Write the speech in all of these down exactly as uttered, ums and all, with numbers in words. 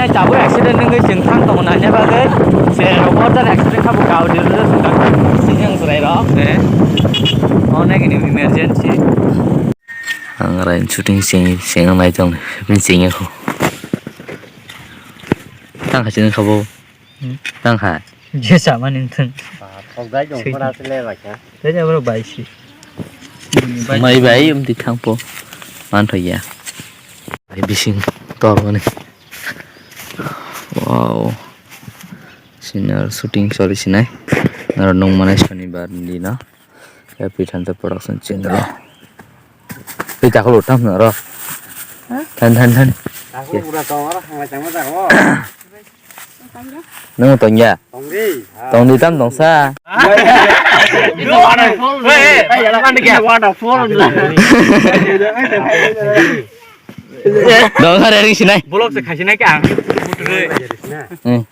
Tabuk accident wngwi chwng thang tongo naina bagwi. Chwrairok order accident kha bo gaudi rwjak sini ang chwrairok. Onek ni emergency. Ang rai shooting sing sing nai tong. Bini sing ko. Tang kha sini khabo. Hmm. Tang kha. Je sama ning thung. Thok dai dong. Sing. Pura se le ba kha. Tei abo bai si. Mai bai um di thang po. Man thoi ya. Bai bising tor mani. Wow. Senior shooting choli sinai. Naro nung manai Shonibar ni dino. Happy Thanta Production channel. Hei, takhulo tam naro. Than, than, than. Takhulo pura tong aro, hanglai tangma jago. Nung tongya? Tongdi. Tongdi tam tongsa. Waterfall. Waterfall. Dong kare ring sinai. Vlog se khaisinai ka. Hmm.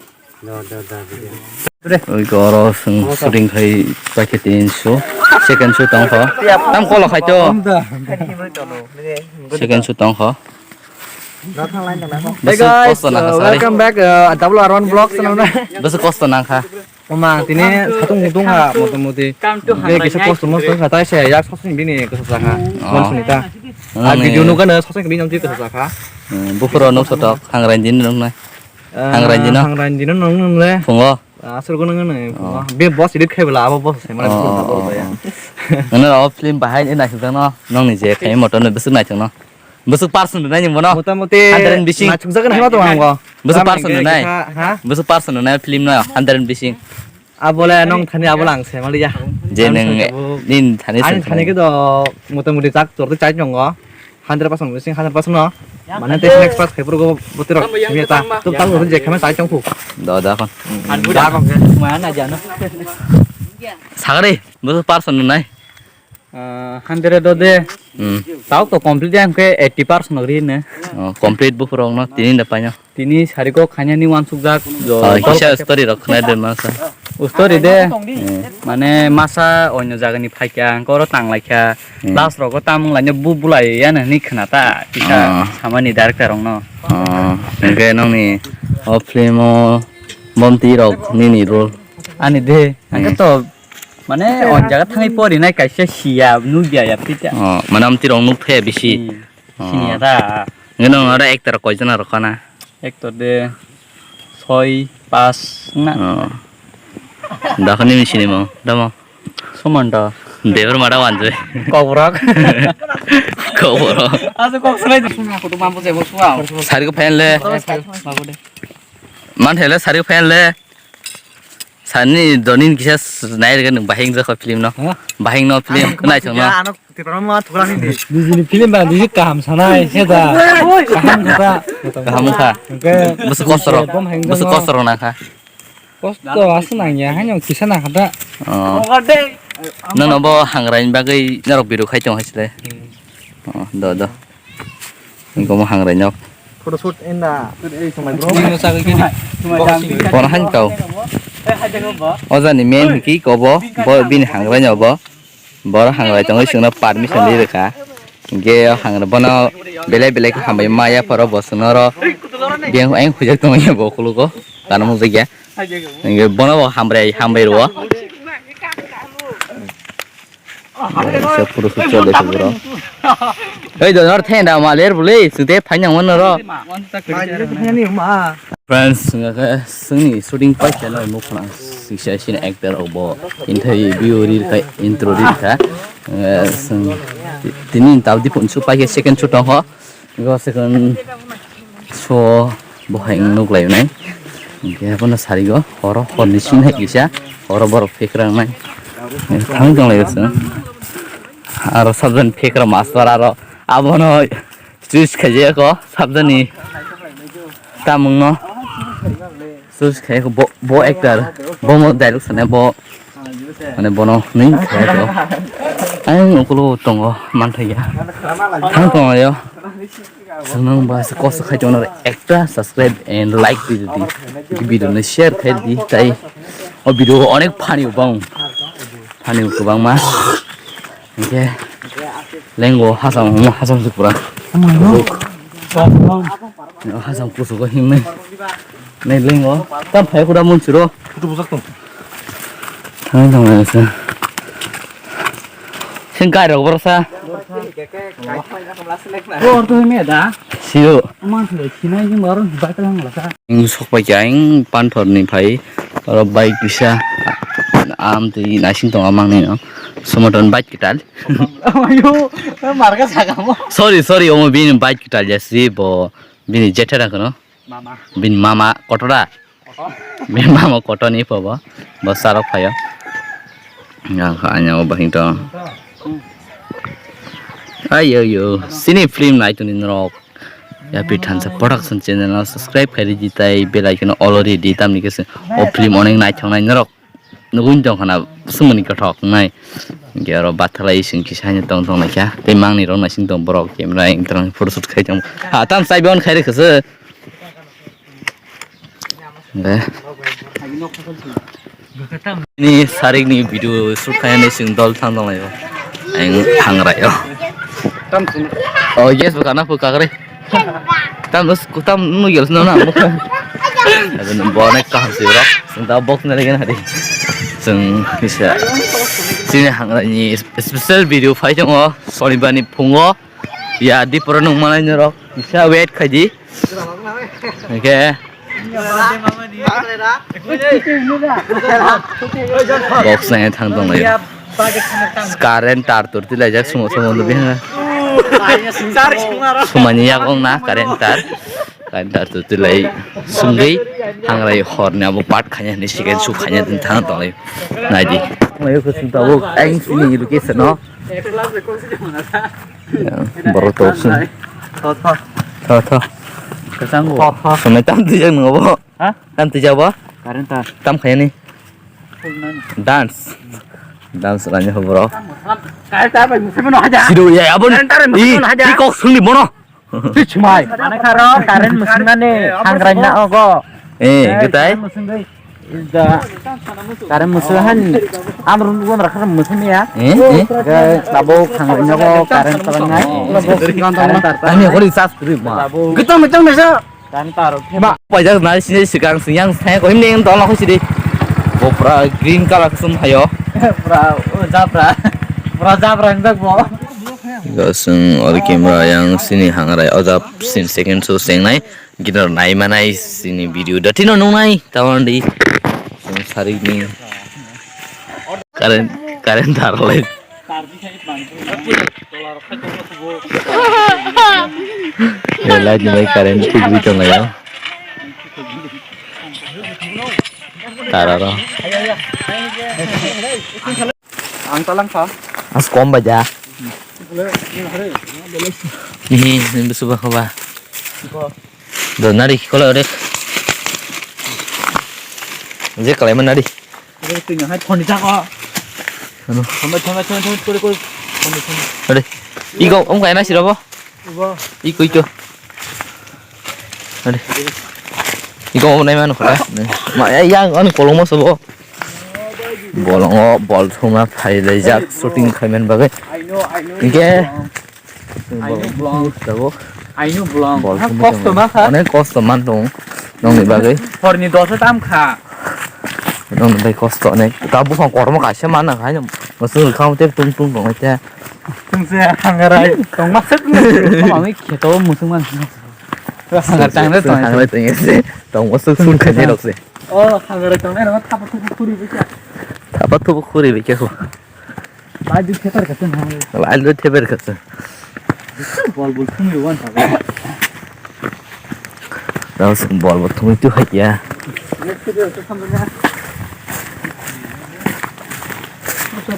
Oi, oro shooting khai paikhe tin show, second show tong kho. Tam kolo khai to. Second show tong kho. Hey guys, kosto nang kha, uh, sorry. Welcome back, uh, W R one Vlogs, no, no. Bwswk kosto nang kha. Oma, tini satung mutung ha, motamuti. Be kisa kosto mosto kha, tai se yak sasing bini kisa sakha. Oh. Mon suni ta. Ah, video nukha na sasing bini amti kisa sakha. Hmm, buphuro nuk sotok, hangrai din nuk nai. Ah, hangrai dino? Hangrai dino nung nung le. Phungo? Ah, aswrwngno nung nung phungo. Oh. Be boss edit khai bwla, abo boss se mane. Oh, oh, oh, oh. Nang abo film bahai ni naisik no, nong ni je khai motor no bwswk naithok no. Bwswk person rwnai ni bono? Motamuti hundred bising. Naithok jagani hima tong ang bo. Bwswk person rwnai? Ha? Bwswk person rwnai film no hundred bising. Abole nong thani abo lang se maliya. Je nung nin thani ani thani ke do motamuti chak tor chai nongo. Hundred percent missing, hundred percent no. Mane tei next pass khai purgo botero simi ta. Tum tam je khama sai tong khu. Da da kon. Da kon ke. Ma na jano. Sagre, bwswk person nai? Ah, hundred do de. Hmm. Tao to complete ang ke eighty percent ri ne. Oh, complete buphurok no tini da paino. Tini sari kok khainani wansukjak. Oh, kisa story rok khwnai de masa. Story de. Hmm. Mane masa onyo jagani phaikya, ang koro tang laikya. Hmm. Last rogo tamung laino bu bulai ya nani khna ta. Kisa samani director rok no. Oh, hwnkhe nongni o film o bomti rok nini role? Ani de. Hmm. Ang to mane on jaga thangwi pori nai kaisa siya nugya ya pita. Oh, mane amti rok nuk thaya bisi. Hmm. Oh. Siniya ta. Ngeno aro actor koi jana rok khana? Actor de soi, pas na. Oh. Dakhani misi ni mo, damo. Somanta. Debar mada wanjoi. Kokborok. Kokborok. Asa kok sanai de. Sari ko fan le. Man hele sari ko fan le. Sani donin kisa s-, nai rega nung bahing jakha film no. Hah? Bahing no film nai thang no. Ya, ano Tipra ma thukra ni di. Nijini film ba niji kaham sanai se da. Kaham kha. Kaham kha. Oke. Bwswk kosto rok. Bwswk kosto rok nang kha. Kosto aswk nang ya, haino kisa nang kha da. Oh. Nono bo hangrai ni bagwi norok video khai tong hai se. Hmm. Oh, do, do. Ingko mo hangrai nok. Photo shoot in the Bono han kau. O jani men hiki kobo, bo bini hangrai no bo. Boro hangrai tongwi chwngno permission ri rwkha. Hingke o hangrai bono belai belai khe hambai ma yapharo bo chwngno ro. Biyang ayang huijak tongwi bo khulugo. Tano mujak ya. Hingke bono bo hambai hambai rwo. Kaisa photo shoot chole se bro. Ei do nor thenda ma ler bole, sute phaina wano ro. Friends, nga khe sini shooting pai channel mo khna sisa sini actor obo. Inthai view reel kai intro reel kha. Eh, sing tini tabdi phunsu pai khe second shoot ho. Go second show bo hai nuk lai nai. Hingke abono sari go horo horni sini hai kisa horo borok pekra nai. Thang tong lai sing. Aro sabjani pekra master aro abono choose khaijak o sabjani tamung no. Sus khe bo, bo actor, bo mo dialogue sana bo, mane bono nui khe to. Ang ukulo tongo manthai ya. Thang tongo yo. Swnang ba se kosto khai tongo ekta subscribe and like di di. Di video no share khai di tai. O video onek funny bang. Funny kwbangma. Hingke lengo hasam hasam se pura. Hasam kusugo himnai. Nai lengo. Tam phai kuda mun chiro. Kutu bujak tong. Thang thang lai sa. Sing kai rok borsa. Bro, orto himya da. Sio. Aman silo sinai jing baru batal hang lasa. Ing sok pai kya ing panthor ni phai. Oro bike bisa. Am twi naising tong amang ni no. Somoton bike kital. Ayo, marga sagamo. Sorry, sorry, omo bini bike kital ya si bo bini jetha da kono. Mama. Bini mama kotora. Bini mama kotoni po bo. Bo sarok phayo. Yang kha anya bo bahing to. Ayo yo, sini film nai tuni norok. Ya pi thansa production channel no subscribe khai di tai bell icon already tamni kese o film onek nai thang nai norok. Nugui tong khana sumuni kothok nai. Ge oro bathalai sing kisa haino tong tong lai kha. Tei mangni rok naising tong borok camera ing tong photoshoot khai tong. Ha tam sai bon khai rikha se. Be. Ni sarik ni video shoot khai ni sing dol thang tong lai. Ang thang rai o. Oh yes, bukan apa kakre. Tam nus kutam nu yel sino na. Ado bo nek kaham si bro. Sing da box na legen hari. Sing kisa. Sini hangra ni special video phai tongo. Sonibar ni phungo. Ya di pura nung manai norok. Kisa wait khai di. Oke. Box na thang tong lai. Current tar tur tilai jak sumo sumo nubi ha. Sumani yak ong na current tar. Current tar tur tilai sungui hangrai hor ni abo part khanya ni second su khanya din thang tong lai. Nai di. Mai ko sing tabo ang sini location no. Borok to sung. Tho tho. Tho tho. Kasango. Tho tho. Sumai tam tijak nungo bo. Ha? Tam tijak bo. Current tar. Tam khanya ni. Dance. Dance rani ho borok. Current tar bai musai mano haja. Sido ya abon. Current tar bai musai mano haja. I kok sungni bono. Twi chumai. Mane kharo current musung nani hangrai na ogo. Eh, eh, ketai? Current musung dei. Is the current musung han. Amrun gon rakha musung ya. Eh, eh. Ke tabo hangrai na ogo current tabang nai. Current tar. Ani hori sas kri ma. Tabo. Gitong gitong nasa. Current tar. Ba, pajak nai sini sikang sing yang saya ko himne yang tolak ko sidi. Bo pura green color kusum hayo. Pura, oh, jabra. Pura jabra yang jak bo. Gasung ori camera yang sini hangrai ojap sin second show sengnai ginar nai manai sini video datino nungnai tawandi sing sarik ni current current tar lai. Light ni bai current tubui tong lai. Tar aro. Ang talang kha. As kom baja. Ihi, ni busu ba khoba. Do nari kola ore. Je kalai man nari. Ore twi no hai phone ta ko. Ano. Thomai thomai thomai thomai kore kore. Phone phone. Ore. Igo om kaya nasi robo. Ubo. Iko iko. Ade. Iko omo nai mano khata. Ma ya yang ani kolong mo sobo. Bolongo bol thuma phai lai jak shooting khaimen bagwi. Inke. Aino bolong. Tabuk. Aino bolong. Bol thumwi kosto tong. Ma kha. Onek kosto man tong. Nongni bagwi. Horni dosa tam kha. Nongni bagwi kosto onek. Ta buphang kormo kaisa man nang hai. Masuk kham te tung tung tong te. Tungse hangarai tongma sek ni. Tongma mi kheto musung man. Hangar tang le tong. Hangarai tong se. Tongma suk suk khaje rok se. Oh, hangarai tong le thapa thubu khuri bikya. Thapa thubu khuri bikya ko. Lai du thetar ka tun hangarai. Lai du theber ka tun. Bol bol thung le wan thaba. Rao sung bol bo thumui tu hai ya. Oi,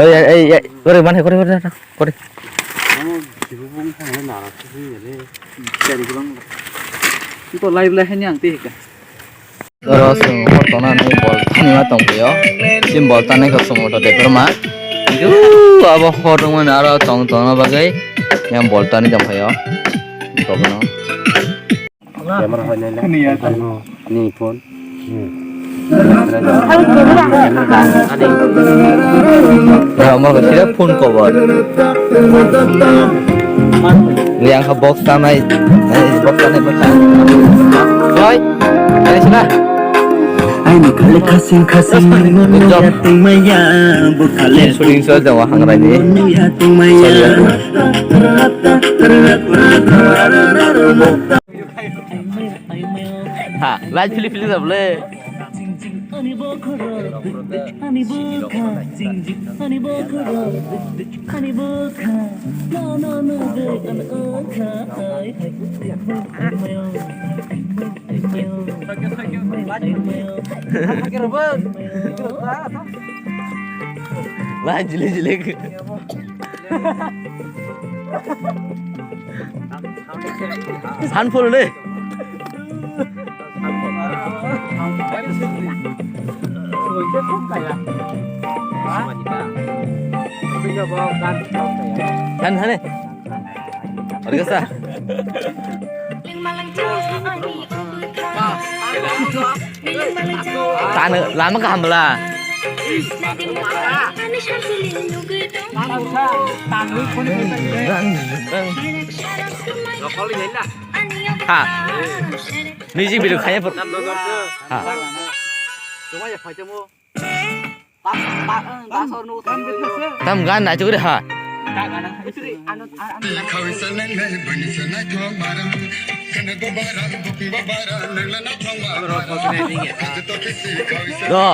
oi, oi, oi, kore, mane, kore, kore, kore, kore. To live lai hani ang te hika. Oro chwng hor tongnani bol thani ma tongphio. Chini bol tanai kha chwng auto debra ma. Ju abo hor wngmani aro tong tongna bagwi yang bol tani tongphaio. Tongno. Camera hoi nai le. Ni phone. Ramo sila phone cover. Yang ke box tanai, box tanai box. Boy, dari sana. Aini khale khasing khasing nang nang ya ting maya, bu khale. Shooting show jong hang rai ni. Ya ting maya. Ha, light philip philip jable. Light jile jile. Sanpur le. Kan hane. Orgesa. Tano lama kaham bela. Ha. Music video khaya por. Ha. Tam gan na chukri ha. Do.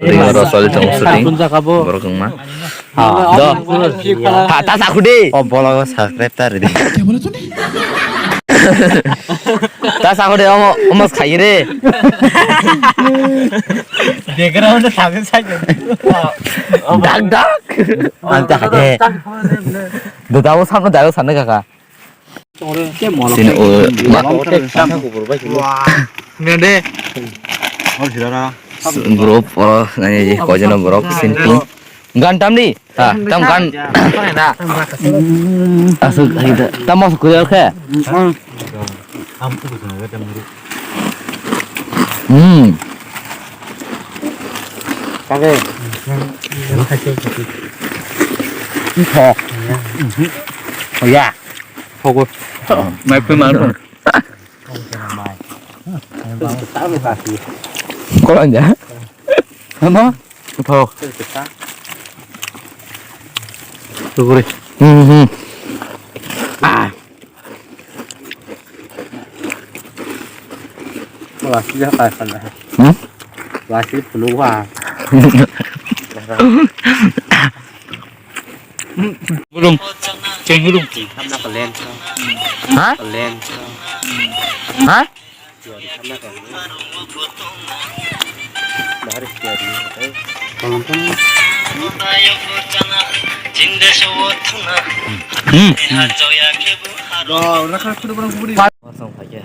Ringo ro soli tong shooting. Borok wngma. Do. Ta, ta sakhu de. O bolo subscribe ta ridi. Ta sakhu de omo, omo khai re. Background thang sai. Dak dak. Ang ta de. Do da o samno da o sanne kaka. Sini o ma. Nede. Group oro nai koijon borok sini. Gan tamni? Ha, tam gan. Asuk hai da. Tam masuk kuya khe. Hmm. Kage. Khe. Oh ya. Fogo. Mai pui mar. Kolang ya. Ano? Tho. Tuguri. Hmm, hmm. Ah. Wah, sih, apa sana? Hmm? Wah, sih, penuh, wah. Gulung. Ceng gulung. Hamna kelen. Ha? Kelen. Ha? Hmm. Kosong pakai.